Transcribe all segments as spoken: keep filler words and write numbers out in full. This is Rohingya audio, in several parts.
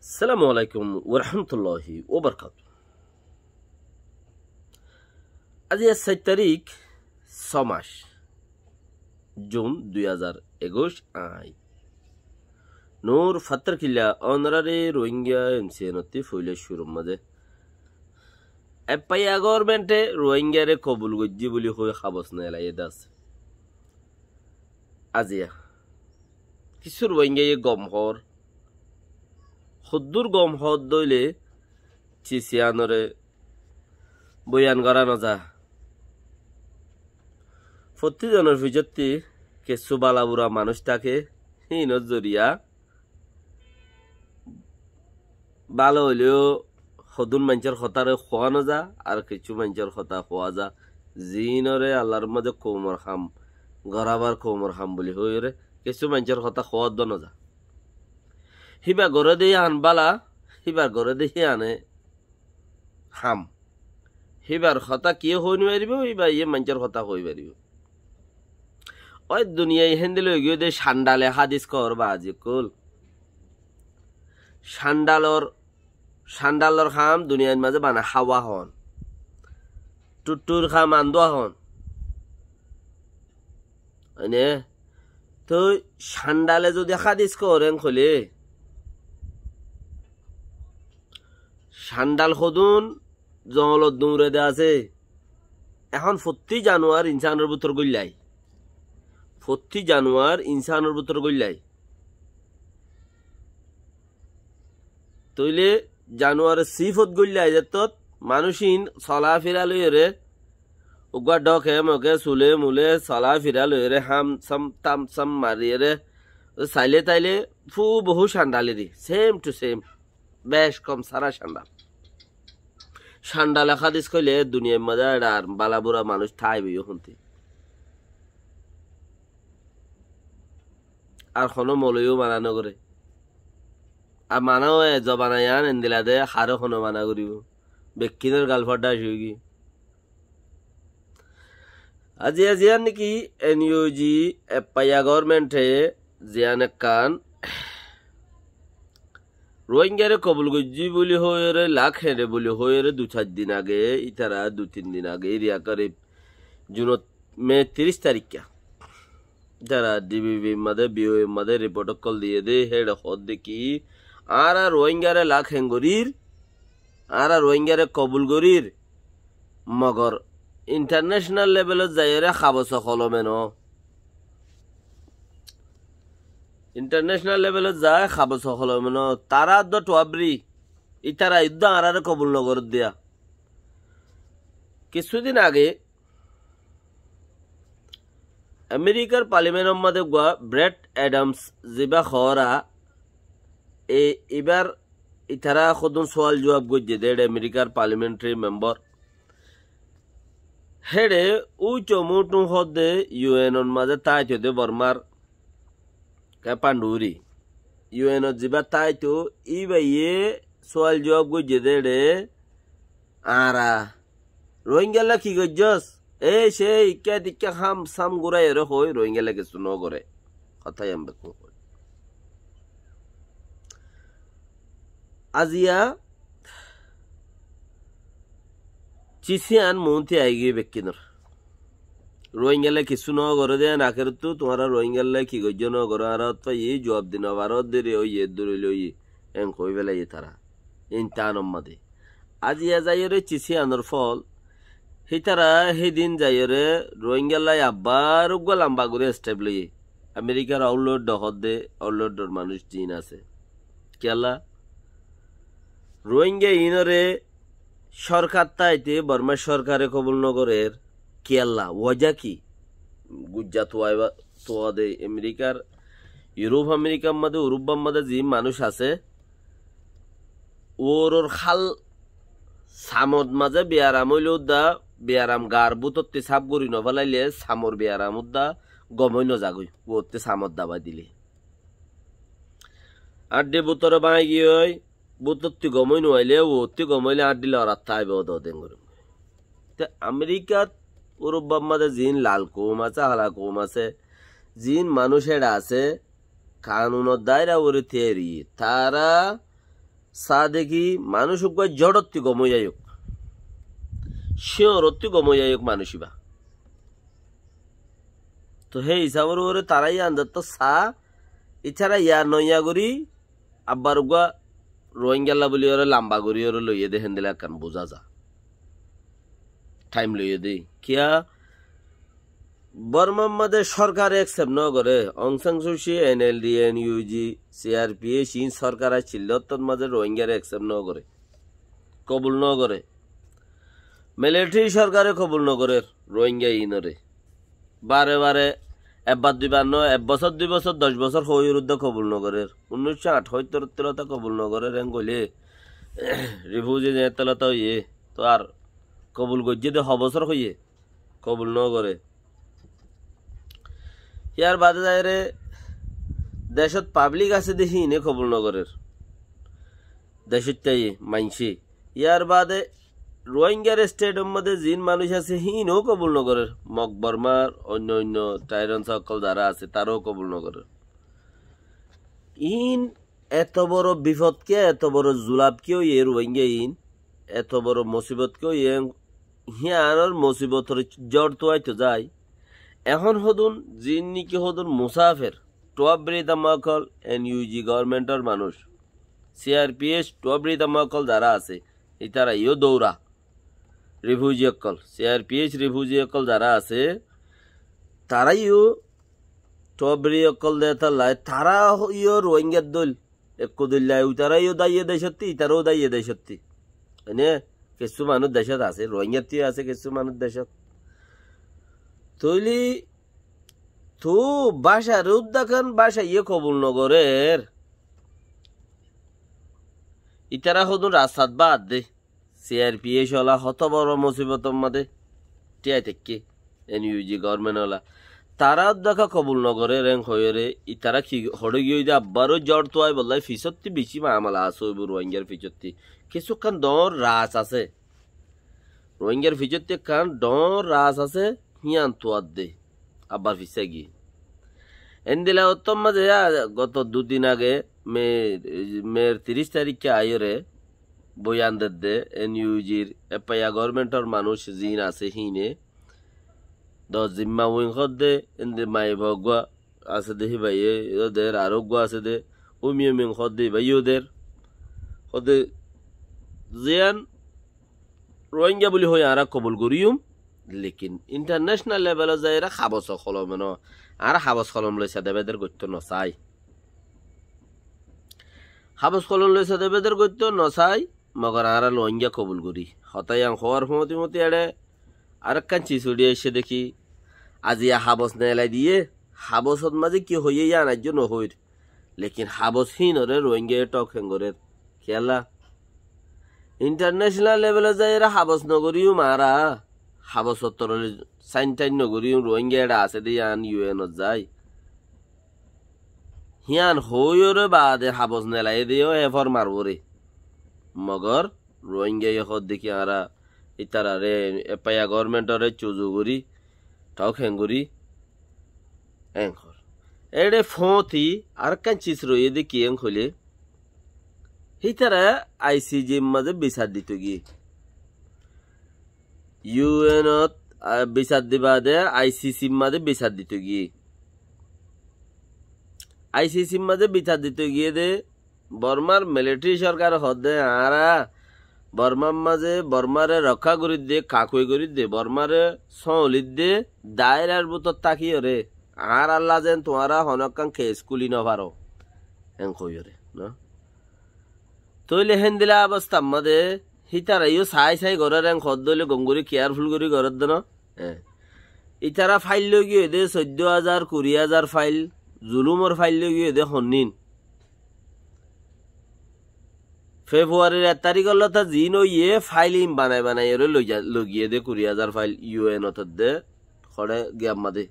Assalamu alaikum warahmatulláhi wabarakátuhu. Aijja sair tarík, só mac, Jun dui házar ekuic, añí Nur Fattarkilla, ónorare Rohingya M C N ottú foila cúrur mazé. F I A government e Rohingyare kobul goijjé buli hoi habos neelaiye de asé. Aijja kissú Rohingyaye gom hoór, hoddúr gom hoódde óile cis yíanore boyan gorá no za. Fottí zonor ficottí kessú bála bura manúic táke, híinor zoriya bála óileyo hodún maincór hotáre hoó no za, ar kessú maincór hotá hoó za, ziínore Allar mazé koumor ham, gorábar koumor ham buli hoiyóre kessú maincór hotá hoó dó no za. Híba goré de hían bála, híbar goré de híane ham. Híbar hotá kiyé hoi no faribó, híba yé maincór hotá hoi faribó. Ói duniyai héndilla ói giyé de candale hádis hoór baázi ókkol. Candalor, candalor ham duniyair mazé bana háwa hoón. Tuttur ham andúa hoón. Óine? Toi candale zodi hádis hoór en hoilé, candal hodún zongolot duñre de asé. Ehón fottí januar insánor bútor goillai. Fottí januar insánor bútor goillai. Tóile januaror sífot goillai zettót manúic ín solafira loiyóre, uggúa dhóke moke sule mule solafira loiyóre ham sam tam sam mariyóre sailé tailé fú bohú candali de, same to same. Bec kom sára candal. Candale hádis hoilé duniyair mazé ar bála bura manúic táibo yó hontí. Ar honó mouloviyo mana no goré. Ar mana ó e zobana yián endilla de, haré honó mana goribó. Bekkúnor gal fadda cúgi. Aijja ziyán niki N U G F I A government e ziyán ekkán Rohingyare kobul goijjí buli hoiyóre, lak héñçe buli hoiyóre, dui sair din age, ítara dui tin din age, eriya korib Junot, Me tiríc taríkka. Ítara D B B mazé, B O A mazé riport ókkol diyé dé, héçe hoódde ki, añára Rohingyare lak héñ gorír, añára Rohingyare kobul gorír, mogor international levelot zaiyóre haboso holome no. International levelot zai haboso holome no. Tará edde tuábri, ítara edde añárare kobul no gorédde. Kissúdin age Amerikar parliamentor mazé uggúa Brad Adams zibá hoóra, e, ibár itará hodún sual juab goijjé dé, eçé Amerikar parliamentary member. Héçe úico muñthu hoódde U N or mazé táito dé Bormar ke Panduri. U N ot zibá táito, íbaye sual juab goijjé dé eçé, añára Rohingyalla ki goijjós? Ei sei ikká tikká ham sam guraiyóre hoói, Rohingyalla kessú no goré. Hotá yián bekkún hoói. Aziya cisiyan muúnti aigiyói bekkúnor. Rohingyalla kessú no goré dé, akérottú tuáñra Rohingyalla ki goijjó no goró, añára ót faiyí, juab di no faró dé, óiye, eddur óile óiye, en hoói felaiyé tará. Intanor mazé. Aziya zaiyóre cisiyanor fol, hítara hídin zaiyóre Rohingyalla abbar uggúa lamba gorí step loiyé. Amerikar outlaw hoódde, outlaw or manúic ziín asé. Kiyólla? Rohingya iínoré sórkar táite Bormar sórkare kobul no gorér. Kiyólla? Wojá ki? Gujja tuwaiba, tuwa de Amerikar, Iuróp Amerikar mazé, Urubbar mazé ziín manúic asé, uoror hál samot mazé biyaram óile udda, biyaram gar bútotti sáf gorí no félaile samor biyaram udda gom ói no zagói, uottí samot dabai dile. Añçí bútore báñgi giyói, bútottí gom ói no aile, uottí gom óile añçí lorat táibo, ódo dengori. Te Amerikat, Urubbar mazé ziín lal koum asé, hala koum asé, ziín manúic eçé asé, kanunor daira uore tiyari. Tará saá de ki manúic uggúa zórottí gom ói zaiyók, cíoñrottí gom ói zaiyók manúic ibá. Toh hé hísabor uore tará yían zottó saá, ítara yían noiya gorí abbar uggúa Ruáingalla bóli oré lamba gorí oré loiyé dé héndilla ekkán buzá za. Thaim loiyé dé. Kiyá? Bormar mazé sórkare eksep nógoré. Ong San Suu Kyi, N L D, N U G, C R P H, iín sórkar accíl dé, óttor mazé Ruáinggare eksep nógoré. Kobul nógoré. Militari sórkare kobul nógorér Ruáingga iínoré. Bare bare, ebbar duibar no, ek bosór, dui bosór, doc bosór hoói uddá kobul nogorér. Unnúiccó añcóttor tólata kobul nogorér, en goilé, rifuzi ze tólata óiye, toó ar kobul goijjé dé ho bosór hoiyé, kobul nogoré. Yar bade zaiyóre decót pablik asé dé híine kobul nogorér. Decót táiye maincé. Yar bade Ruáinggar esthetor modde ziín manúic asé, híineó kobul nogorér. Mog Bormar oinno oinno tairans ókkol zará asé, taráó kobul nogorér. Iín eto boro bifod kiyá, eto boro zulab kiyá óiye Ruáingga iín, eto boro mosibot kiyá óiye, híanor mosibotor zór tuáito zai. Ehón hodún ziín niki hodún musafer, tuábri tamma ókkol, N U G gobornmentor manúic, C R P H tuábri tamma ókkol zará asé, ítara yó doura. Rifuzi ókkol, C R P H rifuzi ókkol zará asé, tará yó tuábri ókkol de tallai, tará yó Ruáinggar dóil, ekku dóilla, uitará yó dáiye decótti, ítará yó dáiye decótti. Ene kessú manúic decót asé, Ruáinggattú yó asé kessú manúic decót. Tóile tuáñr bácaré uddá kán bácaye kobul nogorér. Ítara hodún rastat baade, C R P H ola hoto boro mosibotor modde tíai táikke, N U G gobornment ola. Tará uddá kán kobul nogorér, en hoiyóre, ítara ki hoçé giyói de abbaró zór tuáibolla fisótti bicí mamala asé óibou Ruáinggar fisótti. Kessú ekkán doóñr ras asé. Ruáinggar fisótti ekkán doóñr ras asé, hían tuadde. Abbar fissá giyé. Endilla ottór mazé yá goto dui din age, me, mer tiríc taríkka aiyóre boyan dedde, N U G r epaiya gobornmentor manúic ziín asé híine. Doc zimma uin hoódde, endi maiyafuwa uggúa asé dé híbaye yó der, aró uggúa asé dé, Umi Umi hoódde híbaye yó der. Hoódde ziyán Ruáingga buli hoi añára kobul goríyum, lekin intarnecenal levelot zaiyóre habos kolome no, añára habos kolom loi sedebeder goittó nosai. Habos kolom loi sedebeder goittó nosai, mogor añára Ruáingga kobul gorí. Hotá yián hoór fúñti fúñti eçé arekkán sis uçí aiccé dé ki, aziya habos neelai diyé, habosot mazé ki hoiyé yián aijjó nohoóir. Lekin habos híinoré Ruáinggaye thók héng gorér. Kiyólla? Intarnecenal levelot zaiyóre habos nogoríyum añára, habosottor sain thain nogoríyum, Ruáingga eçé asé dé yián U N ot zai. Hían hoóiyoré baade habos neelaiyé dé yó e formar uore. Mogor Ruáinggaye hoódde ki añára ítararé, epaiya gobornmentoré cuzu gorí, thók héng gorí, en hoór. Eçé fúñti arekkán sis roiyé dé ki en hoilé, hítara I C J r mazé bisar dito giyé. U N ot, ah, bisar di baade I C C r mazé bisar dito giyé. I C C r mazé bisar dito giyé dé Bormar militari sorkare hoódde añára Bormar mazé Bormare rokká gorídde, kakuwai gorídde, Bormare sóolidde, dairar bútore tákiyoré añárar lazen tuáñra honókkán kes kúli nofaró. En hoiyóre, no? Tóile héndilla abostar mazé hítara yó sai sai gorér, en hoódde óile gom gorí kiyarful gorí gorér dé no? Hé. Ítara fail loi giyé dé soiddó házar, kuri házar fail, zulumor fail loi giyé dé honnín. Februarir ek taríkor lóta ziín óiye fail ín banai banaiyoré loi za-, loi giyé dé kuri házar fail U N ot dé, hoçé giyar mazé,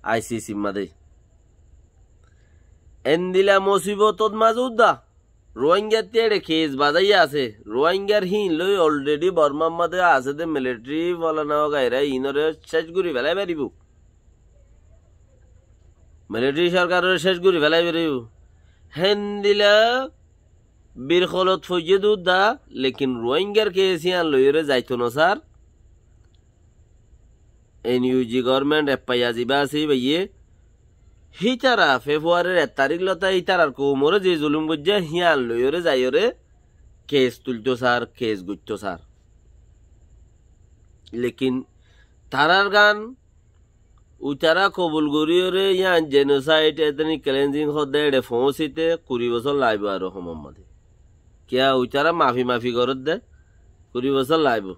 I C C r mazé. Endilla mosibotot mazé uddá Ruáinggattú eçé kes bazáiye asé. Ruáinggar híin loi already Bormar mazé asé dé militari folana wagaira iínoré céc gorí félai faribóu. Militari sorkaroré céc gorí félai faribóu. Héndilla Bir holot foijjé dé uddá, lekin Ruáingar kees yían loiyóre zaito nosár. N U G gorment eppaiyá zibá asé íbayé, hítara Fefuarir ek tarík lóti ítarar koumoré ze zulum goijjé, hían loiyóre zaiyóre kees tuilto sár, kees goitto sár. Lekin tarár gán uitará kobul goríyoré yían jenosaid, etnik kelenjing hoódde éçe foóñsite kuri bosór laibóu aró hom mazé. Kiyá uitará mafi mafi gorédde, kuri bosór laibóu.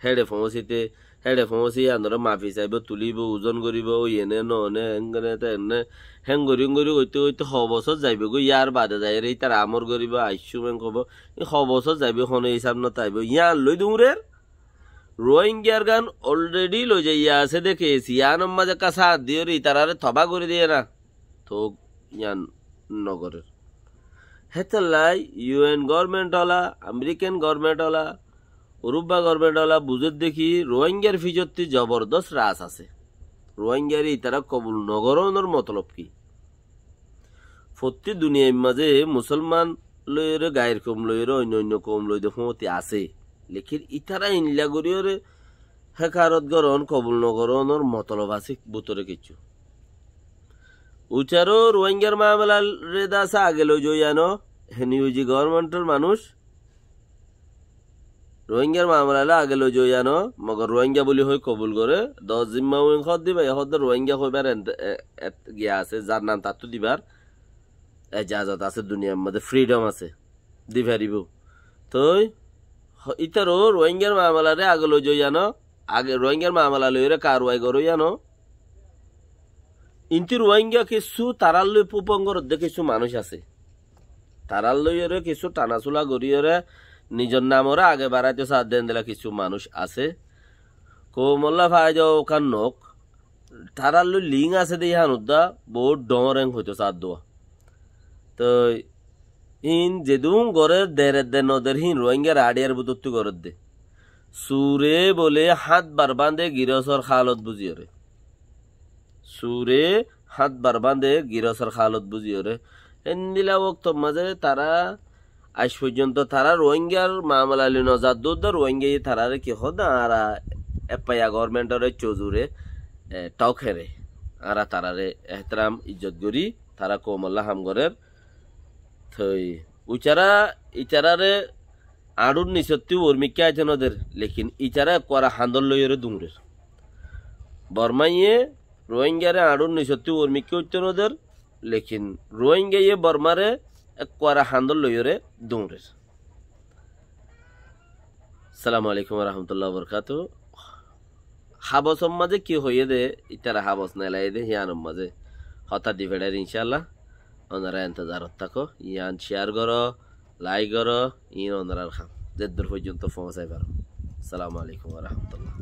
Héçe foóñsite, héçe foóñsi yíanoré mafi saibóu, tulíbou, uzon goríbou, óiye né, noó né, héngorí, héngorí goitté goitté ho bosór zaibóu goi, yárbaade zaiyóre ítara amor goríbou, aiccúm héng hoibóu, hó bosór zaibóu, honó hísab notáibou. Yían loi duñrér, Ruáingar gán olredi loizaiyé asé dé kees, yíanor mazé ekká sáñt diyóre ítararé tobá gorí diyé ná, tóu yían nogorér. Hétolla U N gorment ola, Amerikan gorment ola, Urubba gorment ola buzér dé ki Ruáingar ficottí zobordós ras asé. Ruáingaré ítará kobul nogorónor motolob ki? Fottí duniyair mazé musólman loiyóre, gair koum loiyóre, oinno oinno koum loi dé fúñti asé. Lekin ítara inla goríyoré hékarot gorón, kobul nogorónor motolob asé bútore kiccú. Uitaró Ruáingar mamelaré dé asé age loizou yíano, N U G gormentor manúic Ruáingar mamelalói age loizou yíano, mogor Ruáinga buli hoi kobul goré, dór zimma uin hoódde íbayé hoódde Ruáinga hoibár en-, e-, e-, giya asé, zar nam tattú dibár ejazot asé, duniyair mazé fridom asé, di faribóu. Toi, ho-, ítaró Ruáingar mamelaré age loizou yíano, age Ruáingar mamela loiyóre karwai goró yíano, intú Ruáinga kissú tarár loi púfong gorédde kissú manúic asé. Tarár loiyóre kissú thanasúla goríyoré nizor namoré age baráito saádde endila kissú manúic asé. Koumolla faida ókkán noók, tarár loi link asé dé yían uddá boóut dhoóñr héng hoitó saádduwa. Toi híin zedún gorér, deredde noder híin Ruáingar añçiyar bútottú gorédde. Sure bóle hát bar báñde girosór hálot búziyoré. Sure hát bar báñde girosór hálot búziyoré. Héndila woktor mazé tará aic foijjonto tará Ruáingar mamela loi nozar dódda Ruáingaye taráre ki hoódde, añára eppaiya gormentoré cozure, e, thók here. Añára taráre ehteram ijjot gorí, tará koumolla ham gorér. Toi uitará, itaráre añçur nisottí uormikká aitó noder, lekin itará ekkuara handór loiyóre duñrer. Bormáye Ruáingaré añçur nisottí uormikká uittó noder, lekin Ruáingaye Bormáre ekkuara handór loiyóre duñrer. Assalamu alaikum warahmatullahi wabarakatuhu. Habosor mazé ki hoiyé dé, itará habos nelaiyé dé, híanor mazé hotá di feçair incállah. Onora entezarot táko, yían share goró, like goró, iín onorar ham. Zeddur foijjonto foóñsai faro. Assalamu alaikum warahmatullah.